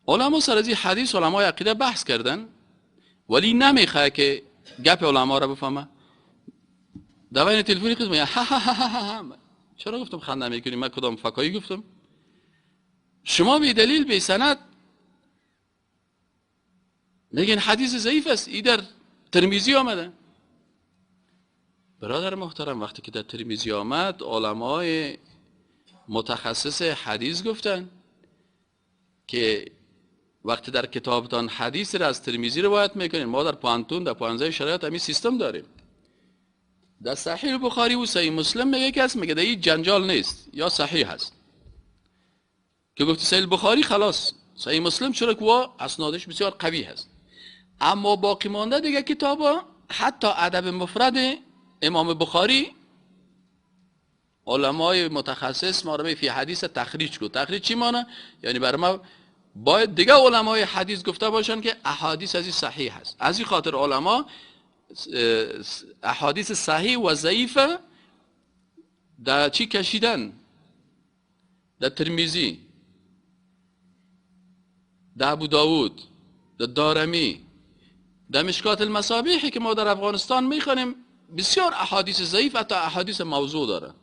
علما سر از این حدیث علمای عقیده بحث کردن، ولی نمیخواه که گپ علما را بفهمه. دوین تلفنی قسم میگه ها ها ها ها. چرا گفتم خنده میکنی؟ من کدام فکایی گفتم؟ شما بی دلیل بی سند میگن حدیث ضعیف است، ای در ترمیزی آمده. برادر محترم وقتی که در ترمیزی آمد علمای متخصص حدیث گفتن که وقتی در کتابتان حدیث را از ترمیزی روایت میکنین، ما در پانتون در پانزه شرایط همین سیستم داریم. در صحیح بخاری و صحیح مسلم میگه کس میگه در این جنجال نیست یا صحیح هست. که گفتی صحیح بخاری خلاص، صحیح مسلم چرا که اسنادش بسیار قوی هست. اما باقی مانده دیگه کتابا حتی ادب مفرد امام بخاری علمای متخصص ما رو فی حدیث تخریج کو. تخریج چی معنی؟ یعنی برای ما باید دیگه علمای حدیث گفته باشن که احادیث از این صحیح هست. از این خاطر علما احادیث صحیح و ضعیف در چی کشیدن؟ در ترمیزی، در ابو داود، در دارمی، در مشکات المصابیحی که ما در افغانستان میخوانیم بسیار احادیث ضعیف حتی احادیث موضوع داره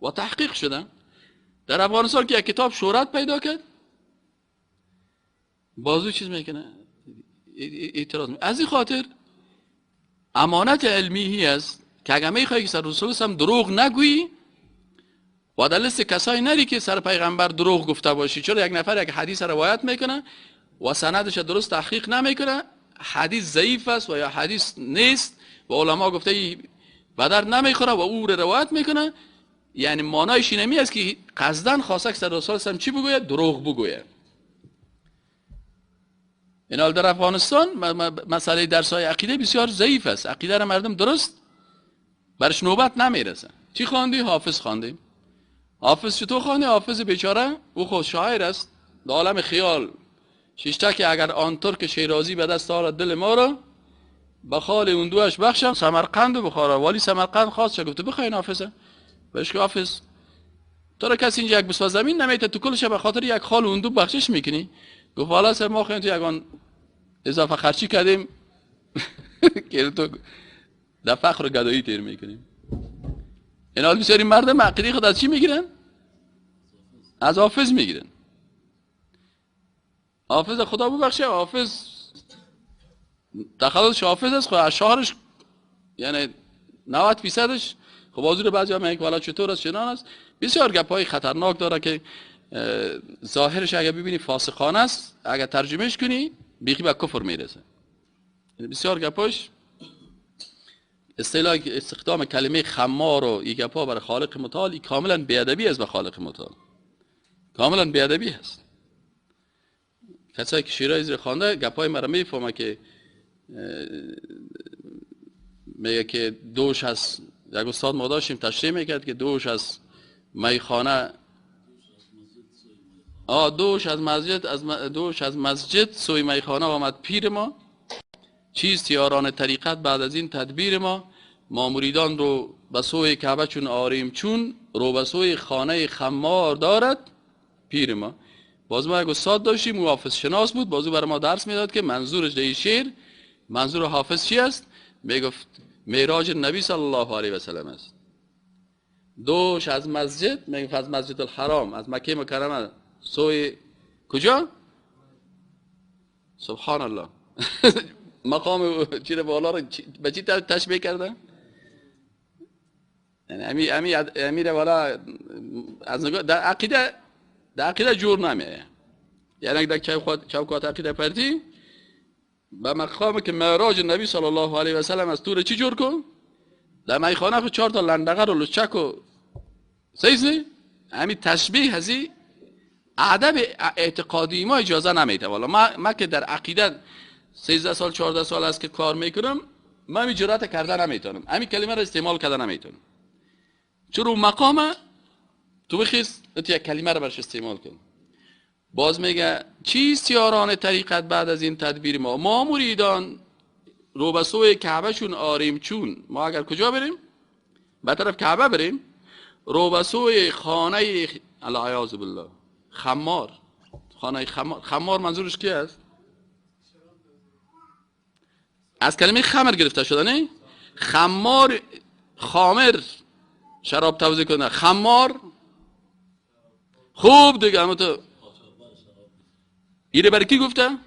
و تحقیق شده. در افغانستان که یک کتاب شهرت پیدا کرد بازو چیز میکنه، اعتراض میکنه. از این خاطر امانت علمی است که اگر میخوای که سر رسول هم دروغ نگویی و در لیست کسایی نری که سر پیغمبر دروغ گفته باشی. چرا یک نفر یک حدیث روایت میکنه و سندش درست تحقیق نمیکنه، حدیث ضعیف است و یا حدیث نیست و علما گفته بدر نمیخوره و او رو روایت میکنه، یعنی معنایش اینمی است که قصدن خواسته که سر رسول هم چی بگوید؟ دروغ بگوید. این حال در افغانستان مسئله درس‌های عقیده بسیار ضعیف است. عقیده را مردم درست برش نوبت نمیرسه. چی خواندی؟ حافظ خواندیم. حافظ چطور خوانده؟ حافظ بیچاره او خود شاعر است، در عالم خیال شیشته که اگر آن ترک شیرازی به دست آرد دل ما را، به خال اون دوش بخشم سمرقند و بخارا. والی سمرقند خواست چه گفته بخواین حافظه، بهش که حافظ تو را کسی اینجا یک بسوه زمین نمیته، تو کلش به خاطر یک خال اون دو بخشش میکنی؟ گفت والا سر ما خواهیم تو یکان اضافه خرچی کردیم که تو در فخر و گدایی تیر میکنیم. این حال بسیاری مردم عقیده خود از چی میگیرن؟ از حافظ میگیرن. حافظ خدا ببخشه، حافظ تخلصش حافظ است، خب اشعارش یعنی 90%ش خب حضور بعضی ها میگن والا چطور است چنان است. بسیار گپ های خطرناک داره که ظاهرش اگر ببینی فاسقانه است، اگر ترجمهش کنی بیخی به کفر میرسه. یعنی بسیار گپاش اصطلاح استخدام کلمه خمار و این گپا برای خالق متعال کاملا بی‌ادبی است به خالق متعال، کاملا بی‌ادبی هست. کسایی که شیرای زیر خوانده گپای مرا میفهمه که میگه که دوش از یک استاد ما داشتیم تشریح میکرد که دوش از میخانه، دوش از مسجد، از دوش از مسجد سوی میخانه آمد پیر ما، چیست یاران طریقت بعد از این تدبیر ما، ما مریدان رو به سوی کعبه چون آریم چون، رو به سوی خانه خمار دارد پیر ما. باز ما یک استاد داشتیم او حافظ شناس بود، باز او برای ما درس میداد که منظورش در شعر، منظور حافظ چی است؟ میگفت معراج نبی صلی الله علیه و سلم است. دوش از مسجد، میگفت از مسجد الحرام، از مکه مکرمه سوی کجا؟ سبحان الله. مقام چی بالا رو به چی تشبیه کرده؟ یعنی امیر والا از نگاه در عقیده، در عقیده جور نمیه. یعنی در چوکات عقیده پرتی به مقام که معراج نبی صلی الله علیه و سلم از تور چی جور کن؟ در میخانه خود 4 تا لندقر و لچک و سیزی همین تشبیه هزی ادب اعتقادی ما اجازه نمیده. والا ما که در عقیده 13 سال 14 سال است که کار میکنم، من می جرأت کرده نمیتونم همین کلمه را استعمال کرده نمیتونم. چون مقام تو بخیز تو یک کلمه را برش استعمال کن. باز میگه چیست یاران طریقت بعد از این تدبیر ما، ما مریدان رو به سوی کعبه چون آریم چون، ما اگر کجا بریم؟ به طرف کعبه بریم، رو به سوی خانه العیاذ بالله خمار، خانه خمار. خمار منظورش کی است؟ از کلمه خمر گرفته شده نه؟ خمار، خامر شراب توزیع کنه، خمار خوب دیگه. اما تو ایره برای کی گفته؟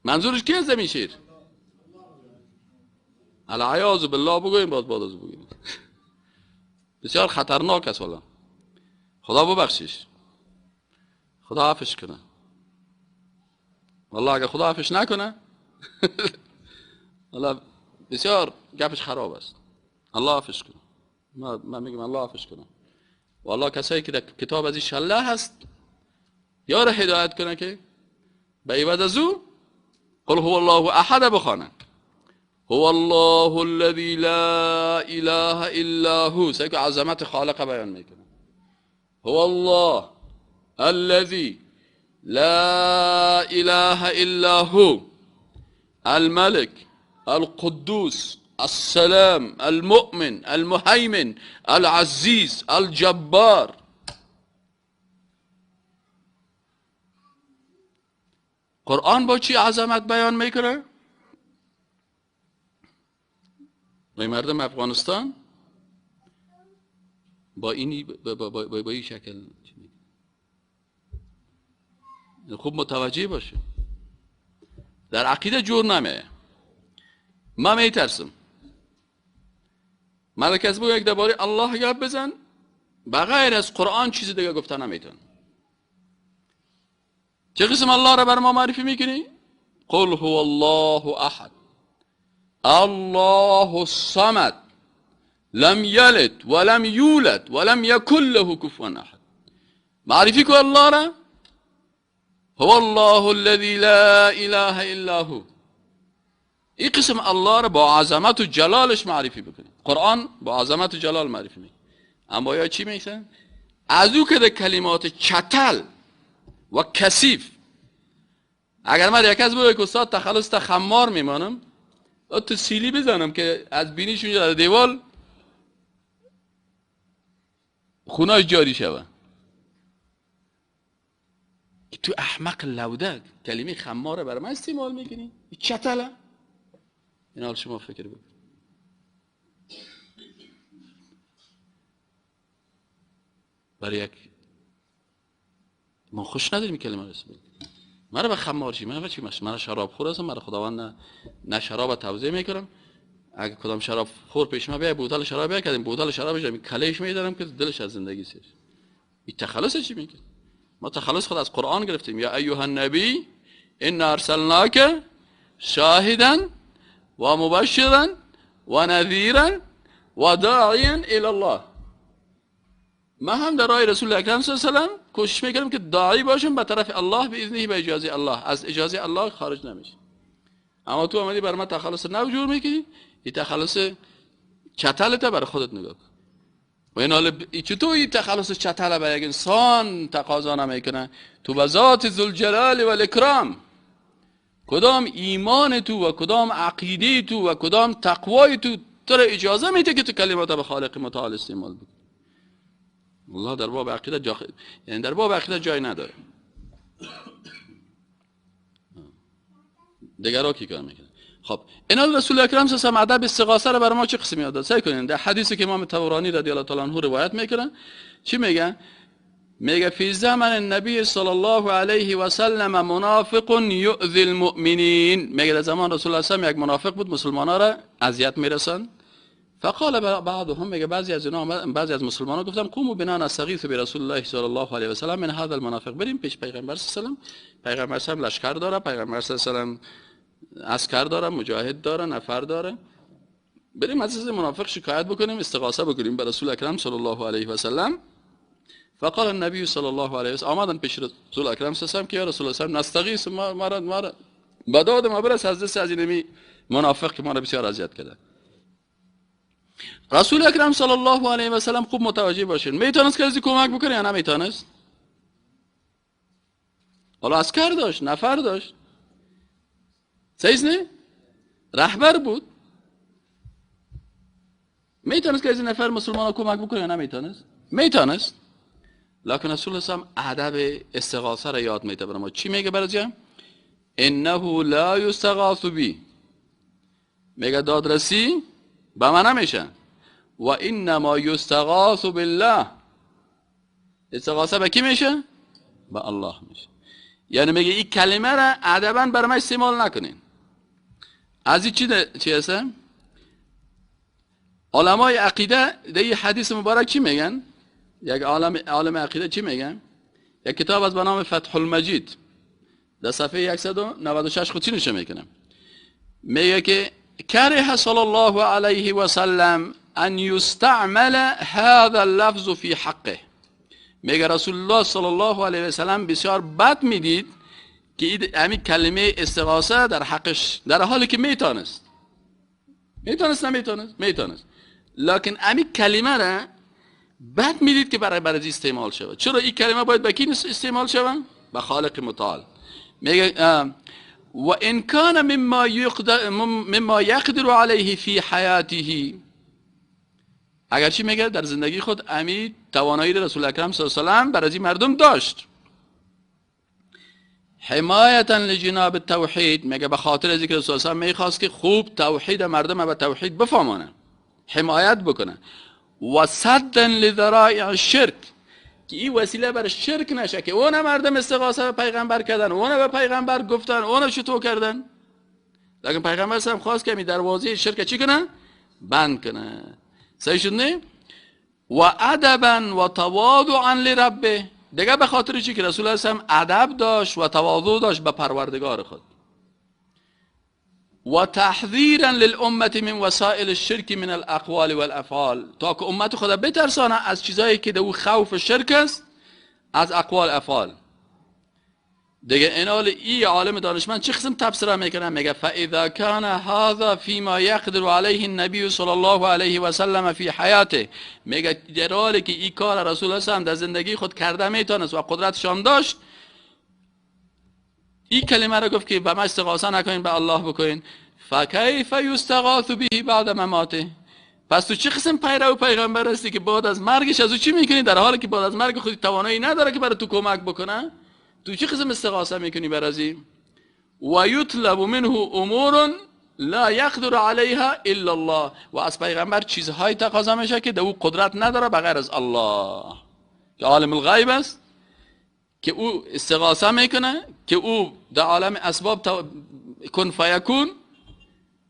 منظورش کی از این شعر؟ العیاذ بالله بگوییم باز باز بگوییم. بسیار خطرناک است والا. خدا ببخشیش، خدا عفش کنه. والله اگه خدا عفش نکنه والله بسیار گپش خراب است. الله عفش کنه. من میگم الله عفش کنه. والله کسایی که در کتاب از این شله هست یا را هدایت کنه که به عوض از او قل هو الله احد بخوانه. هو الله الذی لا اله الا هو، سعی که عظمت خالق بیان میکنه. هو الله الذی لا اله الا هو الملك القدوس السلام المؤمن المهيمن العزيز الجبار. قرآن با چی عظمت بیان میکنه؟ و مردم افغانستان با این با این شکل خوب متوجه باشه. در عقیده جور نمیه. من میترسم من کس بگو یک درباره الله گپ بزن، بغیر از قرآن چیزی دیگه گفته نمیتون. چه قسم الله را بر ما معرفی میکنی؟ قل هو الله احد الله الصمد لم یلد ولم یولد ولم یکن له کفوا احد. معرفی کو الله را، هو الله الذی لا اله الا هو. این قسم الله را با عظمت و جلالش معرفی بکنیم. قرآن با عظمت و جلال معرفی میکنه. اما یا چی میگن؟ از او که در کلمات چتل و کثیف، اگر من یک از بگه که استاد تخلص تا خمار میمانم، تو سیلی بزنم که از بینیش اونجا در دیوال خوناش جاری شوه. تو احمق لوده کلمه خماره برای من استعمال میکنی؟ چتله. این حال شما فکر بکن. برای یک ما خوش نداریم کلمه رو استفاده. مرا به خمار چی؟ من چی؟ من شراب خور هستم، مرا خداوند نه شراب توزیع میکنم. اگه کدام شراب خور پیش ما بیای بوتل شراب بیای کردیم، بوتل شرابش کلهش میدارم که دلش از زندگی سیر. این تخلص چی میگه؟ ما تخلص خود از قرآن گرفتیم. یا ایها النبی انا ارسلناک شاهدا و مبشرا و نذیرا و داعیا الی الله. ما هم در راه رسول اکرم صلی الله علیه و سلم کوشش میکنیم که داعی باشیم به طرف الله به اذنه، به اجازه الله، از اجازه الله خارج نمیشیم. اما تو آمدی بر ما تخلص نو جور میکنی، این تخلص چتلت برای خودت نگاه کن. و این حال چطور این تخلص چتل به یک انسان تقاضا نمیکنه؟ تو به ذات ذوالجلال و الاکرام کدام ایمان تو و کدام عقیده تو و کدام تقوای تو تو را اجازه میده که تو کلمات به خالق متعال استعمال بکنی؟ الله در باب عقیده جا... یعنی در باب عقیده جای نداره. دیگرها کی کار میکنه؟ خب اینا رسول اکرم صلی الله علیه و ادب استغاثه رو برای ما چه قسمی یاد داد؟ سعی کنین در حدیثی که امام طبرانی رضی الله تعالی عنه روایت میکنن چی میگن؟ میگه فی زمن النبی صلی الله علیه و سلم منافق یؤذی المؤمنین. میگه در زمان رسول الله صلی الله علیه و یک منافق بود، مسلمان‌ها را اذیت میرسند. فقال بعضهم، میگه بعضی از اینا، بعضی از مسلمان‌ها گفتن قوموا بنا نستغیث برسول الله صلی الله علیه و سلم من هذا المنافق. بریم پیش پیغمبر صلی الله علیه و سلم، پیغمبر صلی الله لشکر داره، پیغمبر صلی الله علیه و سلم عسکر داره، مجاهد داره، نفر داره، بریم از منافق شکایت بکنیم، استغاثه بکنیم به رسول اکرم صلی الله علیه و سلم. فقال النبی صلی الله علیه و سلم، آمدن پیش رسول اکرم صلی الله علیه و سلم که یا رسول الله نستغیث، ما بداد ما برس از دست از اینمی منافق که ما را بسیار اذیت کرده. رسول اکرم صلی الله علیه و سلم خوب متوجه باشین، میتونست که از کمک بکنه یا نمیتونست؟ حالا عسکر داشت، نفر داشت، صحیح نه؟ رهبر بود، میتونست که از این نفر مسلمان ها کمک بکنه یا نمیتونست؟ میتونست. لکن رسول الله ادب استغاثه را یاد میده برای ما. چی میگه برای؟ انه لا یستغاث بی، میگه دادرسی به من نمیشه، و انما یستغاث بالله. استغاثه به کی میشه؟ به الله میشه. یعنی میگه این کلمه را ادبا برای من استعمال نکنین. از این چی هست؟ علمای عقیده در این حدیث مبارک چی میگن؟ یک عالم عقیده چی میگن؟ یک کتاب از به نام فتح المجید در صفحه 196 خود چی نشه میکنم؟ میگه که کره صلی الله علیه و سلم ان یستعمل هذا اللفظ فی حقه. میگه رسول الله صلی الله علیه و سلم بسیار بد میدید که همین کلمه استغاثه در حقش، در حالی که میتونست، میتونست نمیتونست، میتونست، لکن همین کلمه را بد میدید که برای استعمال شود. چرا این کلمه باید به کی استعمال شود؟ به خالق متعال. میگه و ان کان مما یقدر علیه فی حیاته، اگرچه میگه در زندگی خود امید توانایی رسول اکرم صلی الله علیه و سلم برای مردم داشت، حمایتا لجناب التوحید، میگه به خاطر از اینکه رسول الله میخواست که خوب توحید مردم به توحید بفهمانه، حمایت بکنه، و صدا لذرائع الشرک، که این وسیله بر شرک نشه که اون مردم استغاثه به پیغمبر کردن، اون به پیغمبر گفتن، اون چطور کردن. لیکن پیغمبر هم خواست که می دروازه شرک چی کنه؟ بند کنه. صحیح شد نه؟ و ادبا و تواضعا لربه، دیگه به خاطر چی که رسول الله هم ادب داشت و تواضع داشت به پروردگار خود، و تحذیرا للامه من وسائل الشرک من الاقوال والافعال، تا که امت خدا بترسانه از چیزایی که دو خوف شرک است، از اقوال افعال. دیگه اینال ای عالم دانشمند چه قسم تفسیر میکنه؟ میگه فاذا كان هذا فيما يقدر عليه النبي صلی الله علیه و سلم فی حیاته، میگه در حالی که این کار رسول الله در زندگی خود کرده میتونست و قدرتش هم داشت، این کلمه رو گفت که به ما استغاثه نکنین، به الله بکنین. فکیف یستغاث به بعد مماته، پس تو چه قسم پیرو پیغمبر هستی که بعد از مرگش از او چی میکنی؟ در حالی که بعد از مرگ خود توانایی نداره که برای تو کمک بکنه، تو چه قسم استغاثه میکنی بر از این؟ و یطلب منه امور لا یقدر علیها الا الله، و از پیغمبر چیزهایی تقاضا میشه که در او قدرت نداره بغیر از الله، که عالم الغیب است، که او استغاثه میکنه، که او در عالم اسباب کن فیکون.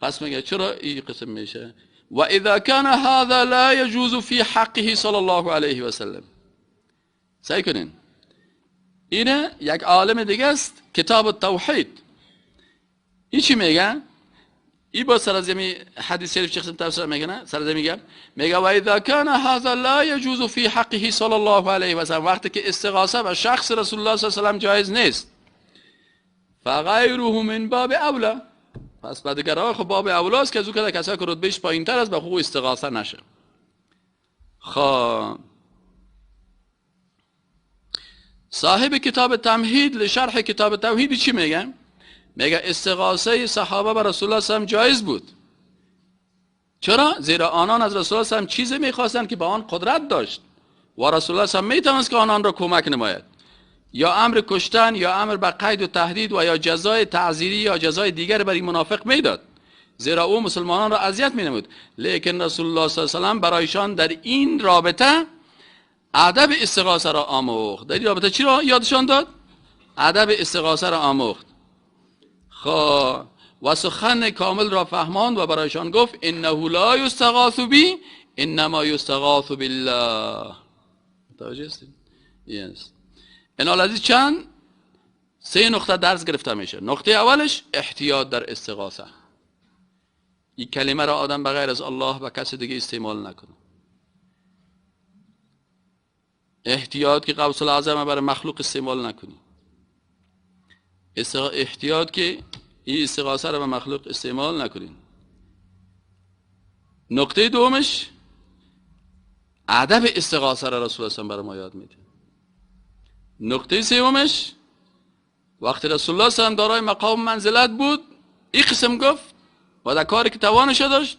پس میگه چرا این قسم میشه؟ و اذا كان هذا لا يجوز في حقه صلی الله علیه و سلم. سعی کنین، اینه یک عالم دیگه است، کتاب التوحید. این چی میگه؟ این با سرزمی حدیث شریف چه قسم تفسیر میکنه؟ سرزمی میگه، میگه و اذا كان هذا لا يجوز في حقه صلی الله علیه و سلم، وقتی که استغاثه به شخص رسول الله صلی الله علیه و سلم جایز نیست، فغیره من باب اولا، پس بعد دیگرها خب باب اولا است که از او که کسایی که رتبهش پایینتر است به خوب استغاثه نشه. خب صاحب کتاب تمهید لشرح کتاب توحید چی میگه؟ میگه استغاثه صحابه بر رسول الله صلی الله علیه و جایز بود. چرا؟ زیرا آنان از رسول الله صلی الله علیه و چیزی میخواستند که به آن قدرت داشت و رسول الله صلی الله علیه و میتوانست که آنان را کمک نماید، یا امر کشتن یا امر به قید و تهدید و یا جزای تعزیری یا جزای دیگر بر این منافق میداد، زیرا او مسلمانان را اذیت مینمود. لیکن رسول الله صلی الله علیه و سلم برایشان در این رابطه ادب استغاثه را آموخت. در این رابطه چی را یادشان داد؟ ادب استغاثه را آموخت. خب و سخن کامل را فهماند و برایشان گفت انه لا یستغاث بی انما یستغاث بالله. متوجه هستید؟ yes. این از چند سه نقطه درس گرفته میشه. نقطه اولش احتیاط در استغاثه. این کلمه را آدم بغیر از الله و کسی دیگه استعمال نکنه. احتیاط که غوث الاعظم برای مخلوق استعمال نکنی. احتیاط که این استغاثه را به مخلوق استعمال نکنین. نقطه دومش ادب استغاثه را رسول الله برای ما یاد میده. نقطه سومش وقتی رسول الله صلی الله علیه و دارای مقام منزلت بود این قسم گفت و در کاری که توانش داشت،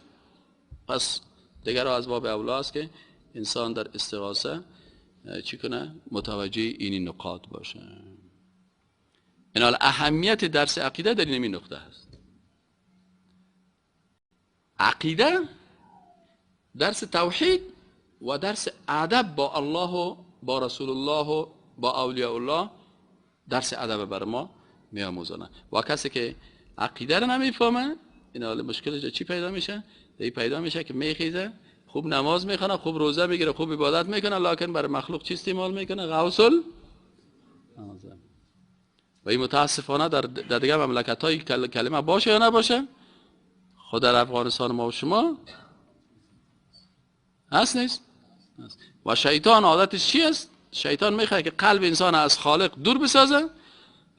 پس دیگر از باب اولا است که انسان در استغاثه چی کنه؟ متوجه این نقاط باشه. این اهمیت درس عقیده در این نقطه هست. عقیده، درس توحید و درس ادب با الله و با رسول الله و با اولیاء الله، درس ادب بر ما میآموزانه. و کسی که عقیده رو نمیفهمه این حال مشکلش چی پیدا میشه؟ این پیدا میشه که میخیزه خوب نماز میخونه، خوب روزه میگیره، خوب عبادت میکنه، لکن برای مخلوق چی استعمال میکنه؟ غوث الاعظم. و این متاسفانه در دیگه مملکت های کلمه باشه یا نباشه، خود در افغانستان ما و شما هست نیست؟ هست. و شیطان عادتش چی است؟ شیطان میخواد که قلب انسان از خالق دور بسازه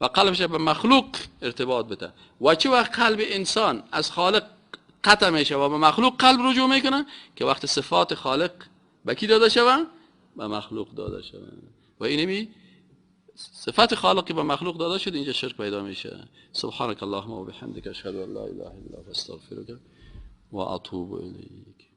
و قلبش به مخلوق ارتباط بده. و چه وقت قلب انسان از خالق قطع میشه و به مخلوق قلب رجوع میکنه که وقت صفات خالق به کی داده شوه؟ به مخلوق داده شوه. و اینمی صفت خالق که به مخلوق داده شد اینجا شرک پیدا میشه. سبحانك اللهم و بحمدك اشهد ان لا اله الا انت استغفرك و اتوب الیک.